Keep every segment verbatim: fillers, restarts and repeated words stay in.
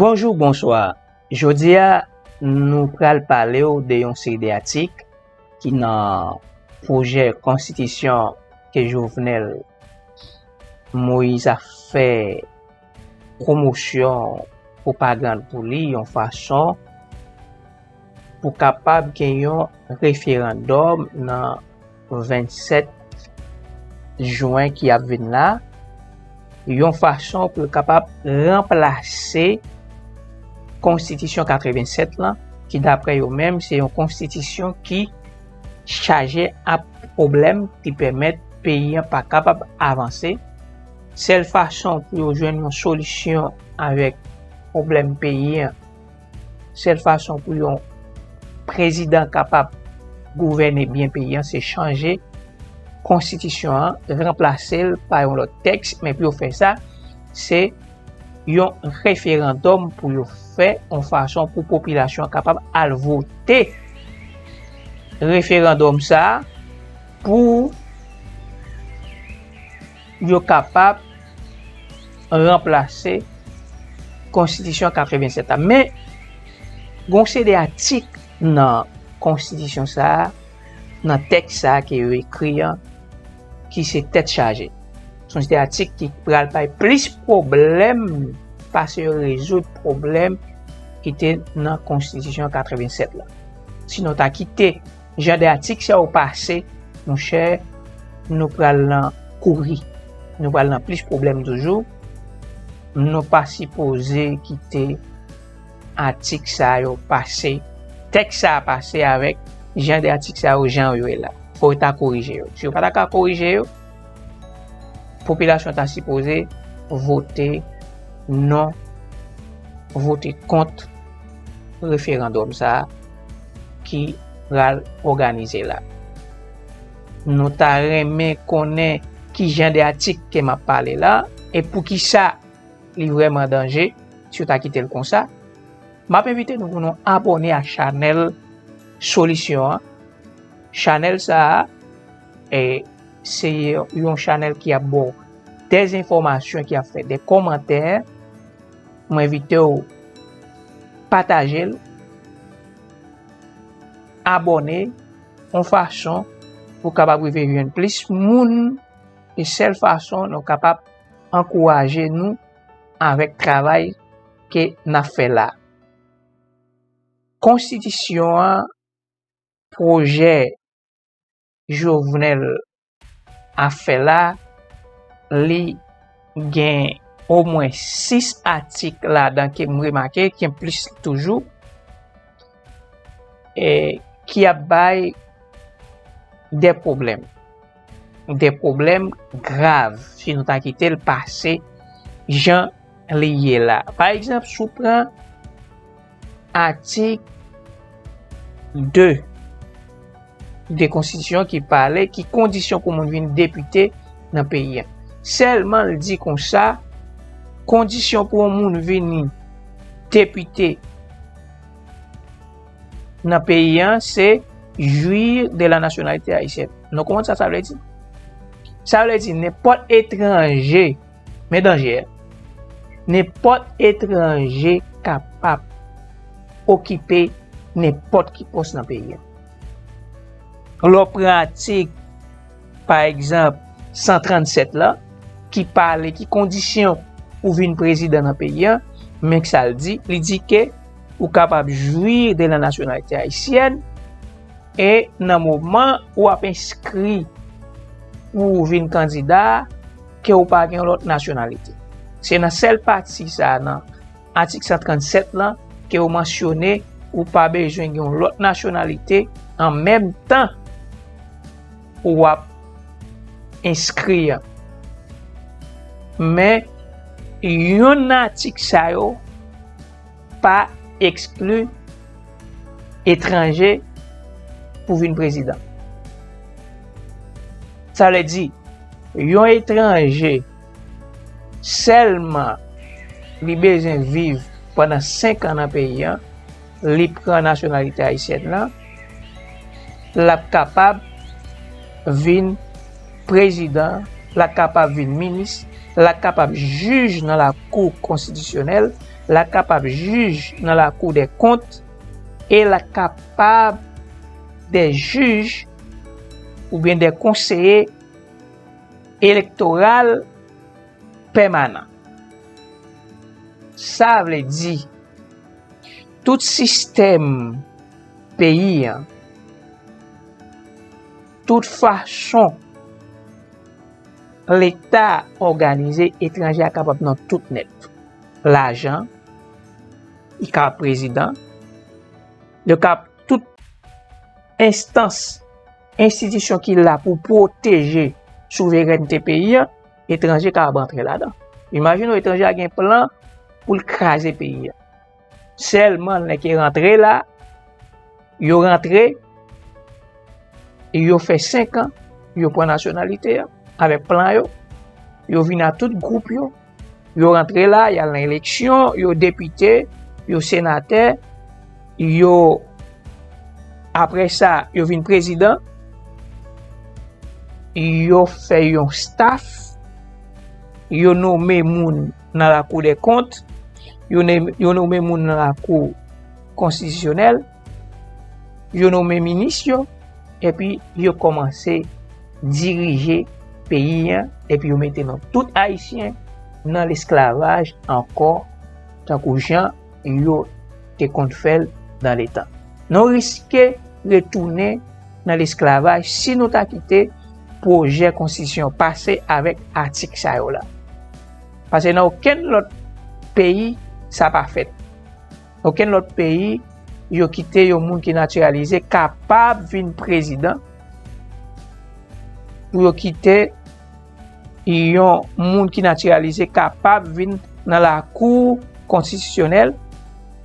Bonjou, bonswa. Jodi a, nou pral pale w de yon seri de atik ki nan pwojè konstitisyon ke Jovenel Moïse ap fè pwomosyon, pwopagann pou li, yon fason pou kapab gen yon referandòm nan vennsèt jen ki ap vin la, yon fason pou yo kapab ranplase konstitisyon katrevennsèt lan, ki daprè yo menm, se yon konstitisyon ki chaje ak pwoblèm ki pèmèt peyi an pa kapab avanse. Sèl fason pou yo jwenn yon solisyon avèk pwoblèm peyi an, sèl fason pou yon prezidan kapab gouvène byen peyi an, se chanje konstitisyon an, ranplase l pa yon lòt tèks, men pou yo fè sa, se yon referandòm pou yo fè, yon fason pou popilasyon an kapab al vote referandòm sa a pou yo kapab ranplase konstitisyon katrevennsèt la. Men, gon seri de atik nan konstitisyon sa a, nan tèks sa a ke yo ekri an, ki se tèt chaje. Se yon seri de atik ki pral bay plis pwoblèm pase yo rezoud pwoblèm ki te nan konstitisyon katrevennsèt la. Si nou ta kite jan de atik sa yo pase, monchè, nou pral nan kouri. Nou pral nan plis pwoblèm toujou. Nou pa sipoze kite atik sa yo pase, tèks sa a pase avèk jan de atik sa yo, jan yo ye la. Fò yo ta korije yo. Si yo pa ta ka korije yo, popilasyon ta sipoze vote non, vote kont referandòm sa a ki pral òganize la. Nou ta renmen konnen ki jan de atik ke m ap pale la e poukisa li vrèman danje si w ta kite l konsa. M ap envite nou pou nou abòne a chanèl Solisyon an. Chanèl sa a, e, se yon chanèl ki ap ba w dèzenfòmasyon, ki ap fè de kòmantè. Mwen envite w pataje l, abòne, yon fason pou w kapab rive jwenn plis moun. E sèl fason nou kapab ankouraje nou avèk travay ke n ap fè la. Konstitisyon an, pwojè Jovenel ap fè la, li gen omwen sis atik ladan ke m remake, gen plis toujou, e ki ap bay de pwoblèm. De pwoblèm grav si nou ta kite l pase jan li ye la. Pa egzanp, si w pran atik de de konstitisyon ki pale ki kondisyon pou moun vin depite nan peyi a. Sèlman l di konsa, kondisyon pou yon moun vini depite nan peyi a, se jouir de la nationalité haïtienne. Nou konprann sa sa vle di? Sa vle di nenpòt etranje, men danje, nenpòt etranje kapab okipe nenpòt ki pòs nan peyi a. Lè w pran atik, pa egzanp, san trannsèt la, ki pale ki kondisyon pou vin prezidan nan peyi a, men sa l di, li di ke ou kapab jouir de la nationalité haïtienne, e nan moman ou ap enskri pou w vin kandida, ke ou pa gen yon lòt nasyonalite. Se nan sèl pati sa a, nan atik san trannsèt lan, ke yo mansyone ou pa bezwen gen yon lòt nasyonalite an menm tan ou ap enskri an. Men, yonn nan atik sa yo pa ekskli etranje pou vin prezidan. Sa vle di, yon etranje sèlman li bezwen viv pandan senk an nan peyi a, li pran nasyonalite ayisyèn nan, l ap kapab vin prezidan, l ap kapab vin minis, l a kapab jij nan Lakou Konstitisyonèl, l a kapab jij nan Lakou dè Kont, e l a kapab dè jij oubyen dè konseye elektoral pèmanan. Sa vle di, tout sistèm peyi an, tout fason Leta òganize, etranje a kapab nan tout nèt. Lajan, li ka prezidan, li ka tout enstans, enstitisyon ki la pou pwoteje souverènte peyi an, etranje ka ap rantre ladan. Imajine w, etranje a gen plan pou l kraze peyi an. Sèlman lè ke rantre la, yo rantre, yo fè senk an, yo pran nasyonalite a, avèk plan yo, yo vin a tout gwoup yo, yo rantre la, y al nan eleksyon, yo depite, yo senatè, yo, apre sa, yo vin prezidan, yo fè yon staff, yo nonmen moun nan Lakou dè Kont, yo ne-, yo nonmen moun nan Lakou Konstitisyonèl, yo nonmen minis yo, epi yo kòmanse dirije peyi an, epi yo mete nou tout Ayisyen nan lesklavaj ankò, tankou jan yo te konn fè l nan letan. Nou riske retounen nan lesklavaj si nou ta kite pwojè konstitisyon pase avèk atik sa yo la. Paske nan okenn lòt peyi, sa pa fèt. Okenn lòt peyi, yo kite yon moun ki natiralize kapab vin prezidan, pou yo kite yon moun ki natiralize kapab vin nan Lakou Konstitisyonèl,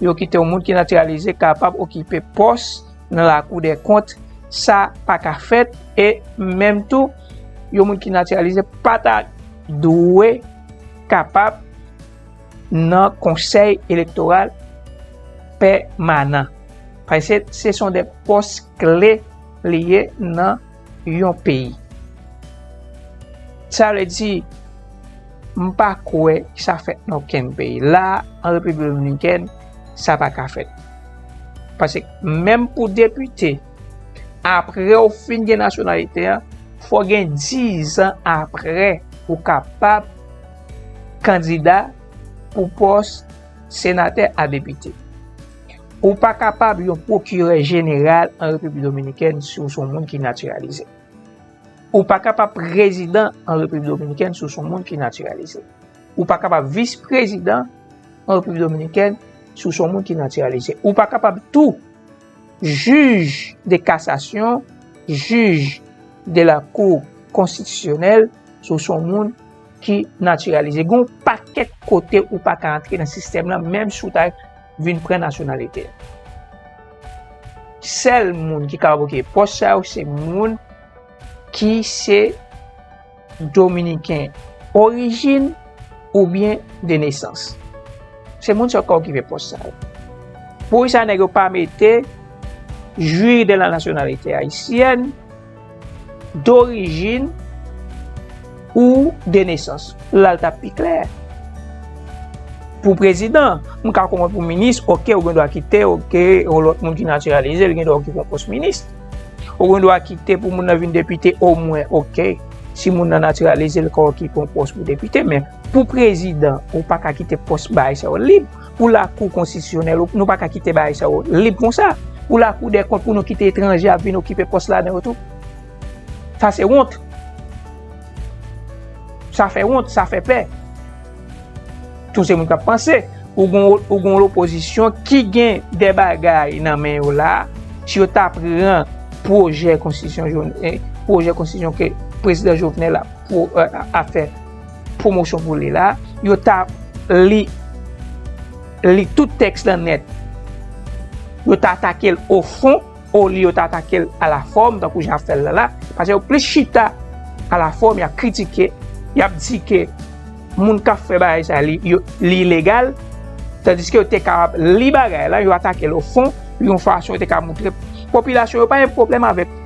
yo kite yon moun ki natiralize kapab okipe pòs nan Lakou dè Kont, sa pa ka fèt, e menm tou, yon moun ki natiralize pa ta dwe kapab nan Konsèy Elektoral Pèmanan. Paske se, se son de pòs kle li ye nan yon peyi. Sa vle di, m pa kwè sa fèt nan okenn peyi. La, an Repiblik Dominikèn, sa pa ka fèt. Paske menm pou depite, apre w fin gen nasyonalite a, fò gen diz an apre ou kapab kandida pou pòs senatè a depite. Ou pa kapab yon pwokirè jeneral an Repiblik Dominikèn si w se yon moun ki natiralize. Ou pa kapab prezidan an Repiblik Dominikèn si w se yon moun ki natiralize. Ou pa kapab vis prezidan an Repiblik Dominikèn si w se yon moun ki natiralize. Ou pa kapab tou jij de kasasyon, jij de la Cour Constitutionnelle, si w se yon moun ki natiralize. Gen yon pakèt kote ou pa ka antre nan sistèm nan, menm si w ta vin pran nasyonalite. Sèl moun ki kapab okipe pòs sa yo, se moun ki se Dominiken orijin oubyen de nesans. Se moun sa yo ka okipe pòs sa yo. Poukisa nèg yo pa mete jouir de la nationalité haïtienne d'origine ou de naissance? La l t ap pi klè. Pou prezidan, m ka konprann pou minis, oke, ou gen dwa kite, oke, yon lòt moun ki natiralize, li gen dwa okipe yon pòs minis. Ou gen dwa kite pou moun nan vin depite, omwen, oke, si moun nan natiralize, li ka okipe yon pòs pou depite, men pou prezidan, ou pa ka kite pòs bagay sa yo lib. Pou lakou konstitisyonèl, nou pa ka kite bagay sa yo lib konsa. Pou lakou dè kont, pou nou kite etranje ap vin okipe pòs ladan yo tou. Sa se wont. Sa fè wont, sa fè pè. Tout se moun k ap panse. Ou gon, ou gon lopozisyon ki gen de bagay nan men yo la. Si yo ta pran pwojè konstitisyon, Joven-, eh, pwojè konstitisyon ke prezidan Jovenel ap, pwo-, eh, ap fè pwomosyon pou li la, yo ta li, li tout tèks lan nèt. Yo ta atake l o fon, olye yo ta atake l a la fòm, tankou jan y ap fè l la la, paske yo plis chita a la fòm, y ap kritike, y ap di ke moun k ap fè bagay sa, li, yo, li ilegal, tandiske yo te kapab li bagay la, yo atake l o fon, yon fason yo te ka montre popilasyon yo pa gen pwoblèm avèk,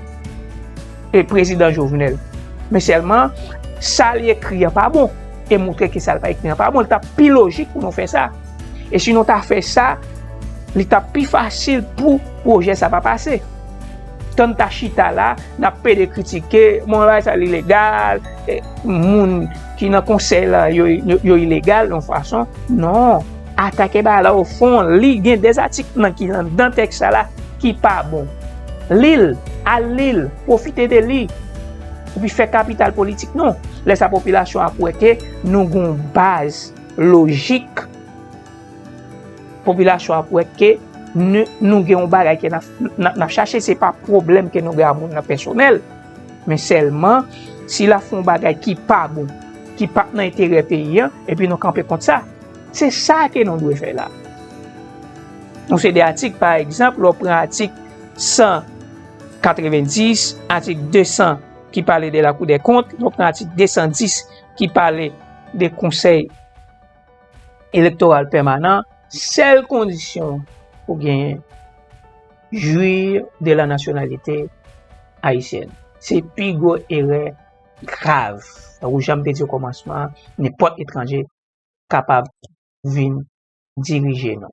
e, prezidan Jovenel. Men sèlman, sa li ekri an pa bon. e moutre ke sa l pa ekri an pa bon. Li t ap pi lojik pou nou fè sa. E si nou ta fè sa, li t ap pi fasil pou pwojè sa pa pase. Tan n ta chita la, n ap pede kritike, bon, bagay sa ilegal, e, moun ki nan konsèy la, yo, yo, yo ilegal, yon fason. Non, atake bagay la o fon, li gen de atik nan ki anndan tèks sa la ki pa bon. Li l, al li l, pwofite de li, epi fè kapital politik nou. Lè sa popilasyon ap wè ke nou gen yon baz lojik, popilasyon ap wè ke nou, nou gen yon bagay ke n ap, n ap, n ap chache, se pa pwoblèm ke nou gen a moun nan pèsonèl, men sèlman si l ap fè yon bagay ki pa bon, ki p ap nan enterè peyi an, epi nou kanpe kont sa. Se sa ke nou dwe fè la. Nou se de atik, pa egzanp, lè w pran atik san katrevendis, atik de san ki pale de la Cour des comptes, lè w pran atik de san dis ki pale de konsèy elektoral pèmanan, sèl kondisyon pou genyen, jouir de la nationalité haïtienne. Se pi gwo erè grav. Tankou jan m te di okòmansman an, nenpòt etranje kapab vin dirije nou.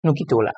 Nou kite w la.